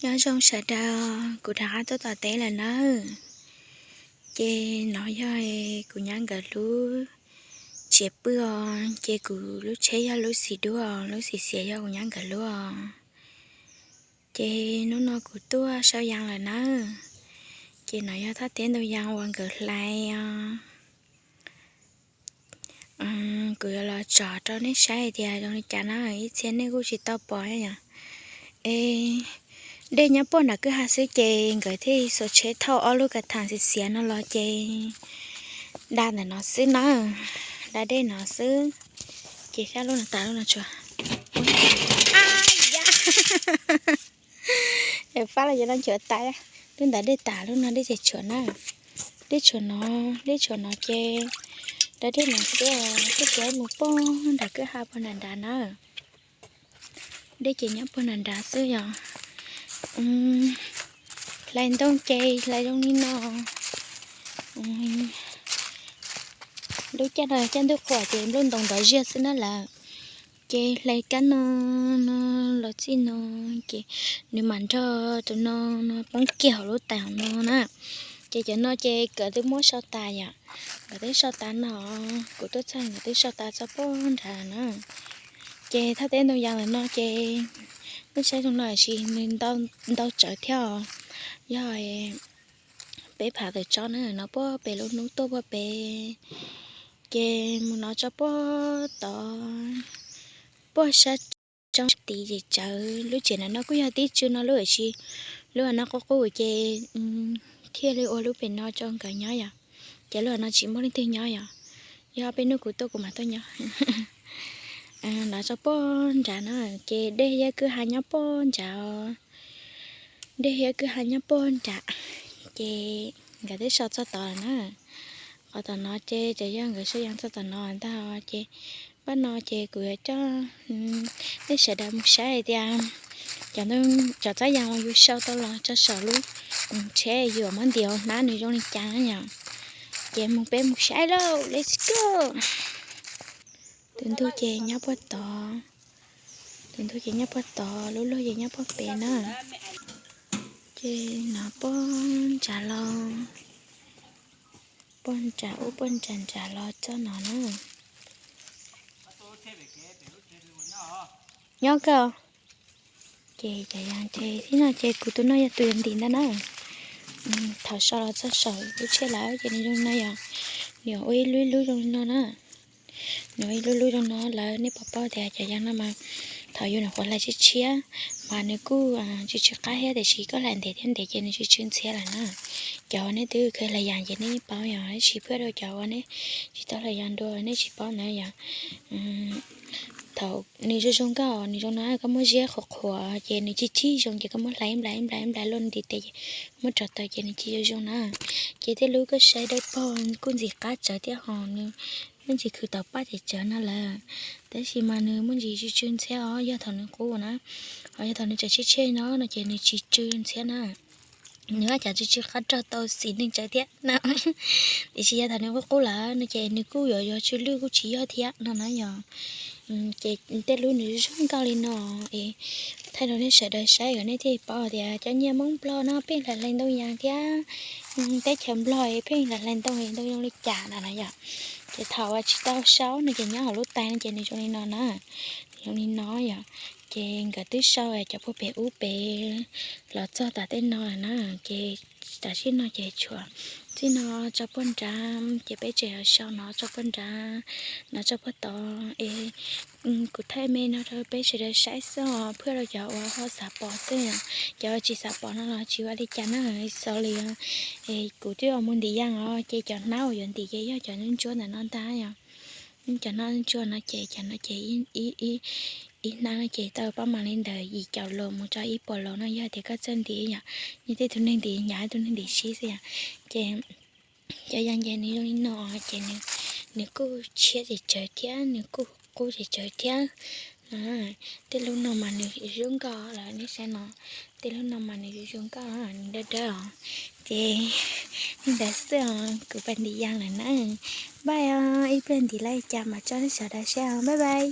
Nyob zoo sawv daws, kuv rov qab tuaj tom teb lawm nawb. Ces no yog kuv nyab nkawd lub tsev pw os, ces kuv lub tsheb yog lub xis duab, lub xis xiav yog kuv nyab nkawd lub os. Ces hnub no kuv tuaj sau yas lawm nawb. Ces no yog thaj teb ntoo yas uas nkawd hlais os. Kuv yuav los tsom rau nej saib hais tias zoo li cas na, ib txhia nej kuj tsis tau pom yom. Es dej nyob puag nram kwj ha xwb ces nkawd thiaj xuas tsheb thauj ob lub kav tham xiav xiav no los ces da ntawm no xwb na, da dej no xwb. Ces xyab lub no tas lub no tshuav. Fab los yuav no nchuav tas, lub ntawd dej tas lub no dej ces tshuav na. Dej tshuav no, dej tshuav no ces da dej no xwb, twb mus puag nram kwj ha puag nram nrad na. Dej ces nyob puag nram nrad xwb yom. Hlais ntoo ces hlais zoo li no. Lub caij no caij ntuj qhuav ces nplooj ntoo ntov ziag xwb na lawm. Ces hlais kab no, no los txij no, ces nws mam nrog tus no, no poob kiag hauv lub tais hauv no na. Ces cov no ces nkawd twb muab sau tas yom, nkawd twb sau tas no, kuv tuaj txog nkawd twb sau tas txog puag nrad na. Ces thaj teb ntoo yas ntawm no ces nej saib zoo no sis nws ntau tsawv thiab os. Yog peb phav tawm tsob na, no puag pem lub hnub tuaj puag pem, ces mus no tso puag tod, puag sab roob tid ces tsawv. Lub tsev ntawm no kuj yog tib tsw no lub, tiam sis lub no qub qub ces thiaj li ua lub pem no rau nkawd nyob yom. Ces lub no tsis muaj leej twg nyob yom, yog peb hnub kuv tuaj kuv mam tuaj nyob. No tso puag nrad na, ces dej yab kwj ha nyob puag nrad os. Dej yab kwj ha nyob puag nrad, ces nkawd twb sau txog tod lawm na. Qhov tom no ces cov yog nkawd sau yas txog tom no ntag ces pab no ces kuv yuav coj nej sawv daws mus saib hais tias cov txhab yas uas yus sau tau los tso saum lub tsheb yus muab ntim hauv hnab nws zoo li cas na yom. Ces mus peb mus saib lauj, let's go. Tus ntug ces nyob puag tod, tus ntug ces nyob puag tod, lub luag ces nyob puag pem na. Ces no puag nrad los, puag nrad ub puag nrad nrad los txog no na. Nyob kawg. Ces cov yas ces tib no ces kuv tus no yog tus yuav ntim ntag na. Thaum sau los txog saum lub tsheb lawm ces nws zoo no yom, nws ua ib lub ib lub zoo li no na. Nws ua ib lub lub zoo no lawm, nej puas paub tias cov yas no mas thaum yus nyuam qhuav hlais tshiab tshiab mas nws kuj tsw tsw qab thiab, tiam sis koj hlais ntev thiab ntev ces nws tsw tsw ntxhiab lawm na. Cov uas nej twb kheev hlais yas ces nej yeej paub yom, tab sis phuaj rau cov uas nej tsis tau hlais yas dua nej tsis paub ntawd yom. Thaum nws zoo zoo nkauj, nws zoo no koj muab ziab qhuav qhuav ces nws cig cig zoo ces koj muab hlais ib nplais ib nplais ib nplais luaj ntiv tes ces muab rau taws ces nws cig zoo zoo na. Ces tej lub koj saib dawb paug kuj ntxim qab tsawv thiab ho nws muaj ntsis khwv tau paj ces tsawv no lawm. Tab sis mas nws muaj ntsis tsw tsw ntxhiab os yog thaum nws qub na. Ho yog thaum nws tseem tshiab tshiab no no ces nws tsis tsw ntxhiab na. Nws ua cas tsw tsw qab rog tau xis neej tsawv thiab na. Tiam sis yog thaum nws qub qub lawm no ces nws kuj yuav yuav tsw lwj kuj tsis yog thiab no na yom. Ces tej lub nws zoo nkauj li no es thaij rau nej sawv daws saib kom nej thiaj paub tias cov nyiaj Hmoob Nplog no pheej hlais hlais ntoo yas thiab teb chaws Nplog es pheej hlais hlais ntoo es ntoo zoo li cas na na yom. Ces thaum uas tsis tau sau no ces nyob hauv lub tais no ces nws zoo li no na, nws zoo li no yom. Ces nkawd twb sau cov puag pem ub pem los txog tom tej no lawm na. Ces tam sim no ces tshuav txij no tso puag nrad ces peb tseem yuav sau no tso puag nrad, no tso puag tod es kuv thaij me no rau peb sawv daws saib xwb os, phuaj rau cov uas ho xav pom xwb. Cov uas tsis xav pom no los tsis ua li cas na, xaus li. Es kuv twb mus ntim yas os ces cov hnab uas yuav ntim ces yog cov ntsuab ntawm no ntag yom. Cov hnab ntsuab no ces cov no ces ib hnab no ces tau pab mam li ntawm yim caum los mus txog ib puas los no, yog tias koj txawj ntim yom. Yog tej tug neeg ntim hnyav, tus neeg ntim sib xwb yom. Ces cov yas ces nws zoo li no ces nws kuj tshiab ces tsawv thiab, nws kuj qub ces tsawv thiab. Tej lub no mas nws zoo nkauj lawm, nej saib no, tej lub no mas nws zoo nkauj, nws dawb dawb os. Ces li ntawd xwb os, kuv pais ntim yas lawm na. Bye os, ib pliag ntim li cas mam tso nej sawv daws saib os, bye bye.